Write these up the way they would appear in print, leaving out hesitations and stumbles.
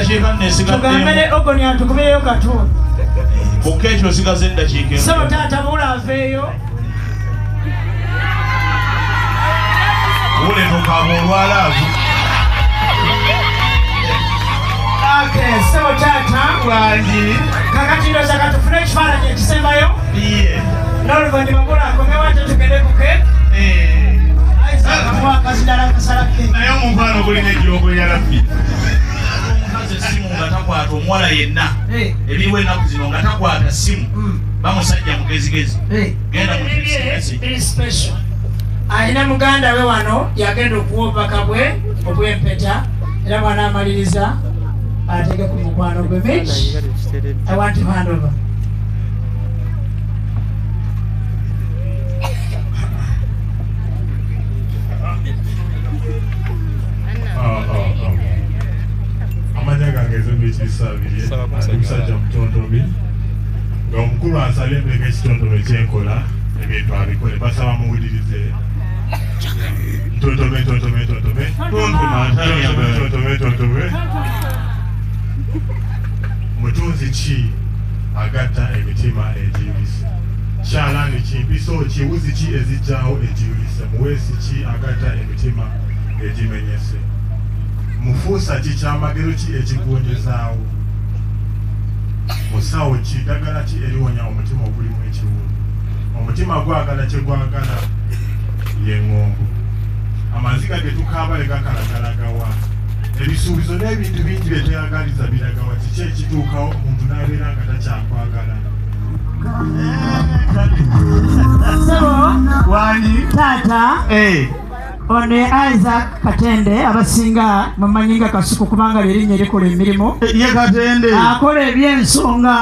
Eddakiika nesigaddemu. Tugambe ne Ogoni atukubireyo katuuni. Ku keeki osigaza eddakiika emu. Ssebo taata Buule aveeyo. Buule tokaaba olwalaavu. Okay, ssebo taata. Wangi. Kakati ndowooza katufune ekifaananyi ekisembayo. Iye. N'oluvannyuma Buule akomewo ate tugende ku keeki. Isaac amuwa akazindalo akasala keeki. Naye omukwano gulina ejjoogo lya Rabbi. Omukazi essimu nga takwata omuwala yenna. Ebiriwo ennaku zino nga takwata ssimu. Bamusajja mugezigezi. Genda mu text message. Biri special. Alina muganda we wano yagenda okuwa obubaka bwe obw'empeta era bw'anaamaliriza ateeke ku mukwano gwe. Mitch, I want to hand over. Amanya gange nze Mitch Isabirye, ndi musajja mutontomi. Nga omukulu ansabye mbeko ekitontome kyenkola, ebintu abikole, basaba muwulirize. Ntontome, ntontome, ntontome. Tontoma, Ntontome, ntontome, ntontome. Mutunzi ki agatta emitima egiyulise? Kyalaani ki, mpiso ki, wuzi ki ezijjawo egiyulise? Muweesi ki agatta emitima egimenyese? Mufuusa ki, kyamagero ki ekigonjezaawo? Musawo ki, ddagala ki eriwonya omutima ogulimu ekiwundu? Omutima gwagala kye gwagala ye ŋŋongo. Amaziga ge tukaaba ne gakalagalagawa. Ebisuubizo n'ebintu bingi bye tweyagaliza biragawa. Kiki ekituukawo omuntu n'abeera nga takyakwagala? Ssebo, Wangi. taata. Ono ye Isaac Katende, abasinga mumanyi nga Kasuku kubanga lyerinnya erikola emirimu. Ye Katende. Akola eby'ensonga.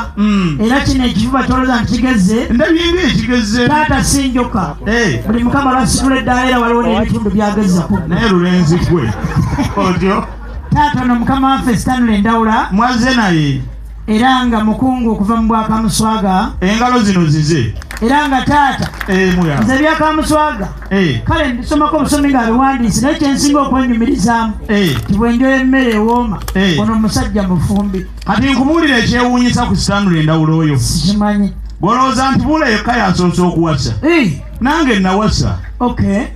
Era kino ekifuba ky'olowooza nti kigezze. Ndabye nga ekigezze. Taata si njoka. Buli mukama lwasitula eddaala era waliwo n'ebitundu by'agezza ku. Naye lulenzi gwe. Otyo. Taata ono mukama waffe Stanley Ndawula. Mwazze naye. Era nga mukungu okuva mu Bwakamuswaga. Engalo zino zize. Era nga taata. Muya. Nze Byakamuswaga. Kale mbisomako obusomi nga biwandiise, naye kye nsinga okwenyumirizaamu. Nti bwe njoya emmere ewooma, ono omusajja mufumbi. Kati nkubuulire ekyewuunyisa ku Stanley Ndawula oyo. Sikimanyi. Bw'olowooza nti Buule yekka y'asoose okuwasa. Nange nawasa.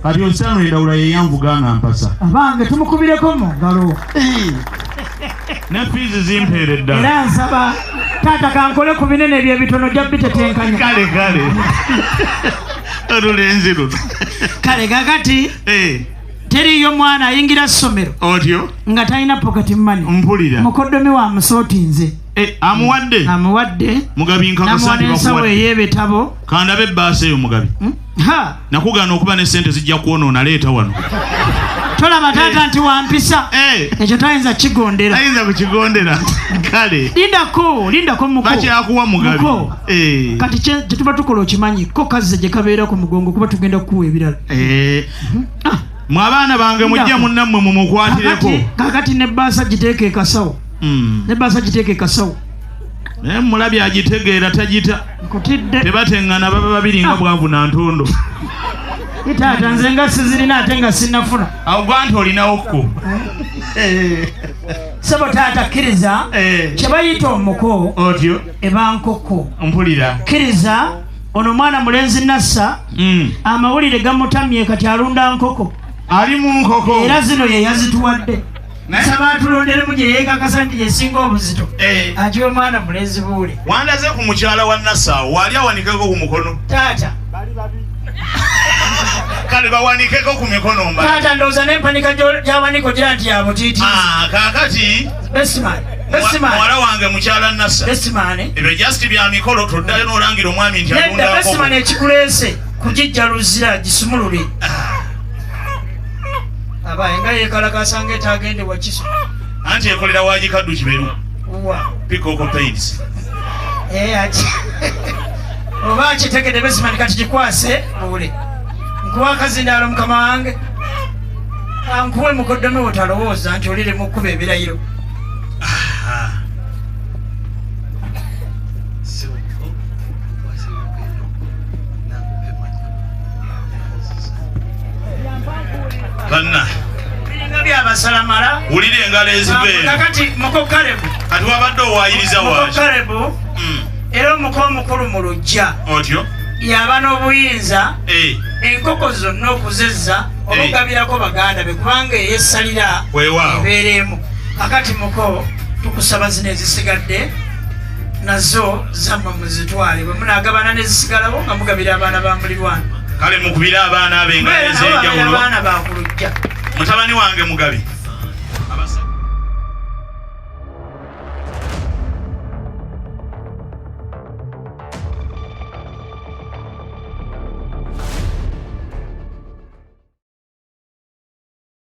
Kati oyo Stanley Ndawula ye yanvuga nga mpasa. Abange tumukubireko mu ngalo. Ne fiizi zimpeere ddala. Era nsaba taata kankole ku binene eby'ebitono ojja bitetenkanya. Kale kale. Olulenzi luno. Kale kakati teriiyo mwana ayingira ssomero. Otyo? Nga talina pocket money. Mpulira. Mukoddomi wa musootinze. Amuwadde? Amuwadde. Mugabi nkakasa Namuwa nti n'ensawo bakuwadde. ey'ebitabo. Kandabe ebbaasa eyo Mugabi. Ha! Nakugaana okuba ne ssente zijja kwonoona, leeta wano. Tolaba taata nti wampisa. Ekyo tayinza kukigondera. Tayinza kukigondera. Kale. Lindako, lindako muko. Bakyakuwa Mugabi. Muko. Kati kye tuba tukola okimanyi, ko kazze gye kabeera ku mugongo kuba tugenda kukuwa ebirala. Mwe abaana bange mujje Lindako. munnammwe mumukwatireko. Kakati n'ebbaasa giteeke ekasawo. N'ebbaasa giteeke ekasawo. Naye mulabye agitegeera tagita. Nkutidde. Tebateŋŋana baba babiri nga bwavuna ntondo. Ye taata nze nga sizirina ate nga sinnafuna. Awo gwa nti olinawo kko. Ssebo taata kkiriza. Kye bayita omuko. Otyo. Eba nkoko. Mpulira. Kkiriza ono omwana mulenzi Nassa. Amawulire gamutamye kati alunda nkoko. Ali mu nkoko. Era zino ye yazituwadde. Naye Nsaba atulonderemu gye yeekakasa nti yesinga obuzito. Agiwe omwana mulenzi Buule. Wandaze ku mukyala wa Nassa awo, waali awanikeko ku mukono. Taata. Kale bawanikeko ku mikono mba. Taata ndowooza n'empanika gy'awanika ogira nti ya butiitiizi. Kaakati. Besiman. Besiman. Muwala wange mukyala Nassa. Besiman. Ebyo just bya mikolo, tuddayo n'olangira omwami nti Nedda, alunda nkoko. Besiman ekikuleese kugijja luzira gisumulule. Abaye nga yeekalakaasa ng'etaagende Wakiso. Anti ekolera wa Gikaddu Kiberu. Wa. Peacock Paints. Ati. Oba akitegedde Besiman kati gikwase Buule. Nkuwa akazindaalo mukama wange. Ankuwe mukoddomi wo talowooza nti olire mu kkuba ebirayiro. Banna. Biringa Nkugambye abasalamala. Wulira engalo eziva eno. Kakati muko Kalebu. Kati wabadde owaayiriza Muko waaki? Kalebu era omuko omukulu mu luggya Otyo? yaba n'obuyinza Eh, enkoko zonna okuzezza Eh. okugabirako baganda be, kubanga eyessalira Weewaawo. ebeera emu. Kakati muko, tukusaba zino ezisigadde nazo zammwe muzitwale, bwe munaagabana nezisigalawo nga mugabira abaana ba mulirwana. Kale mukubire abaana abo engalo Beera nabo babeera ez'enjawulo. baana ba ku luggya. Mutabani wange Mugabi.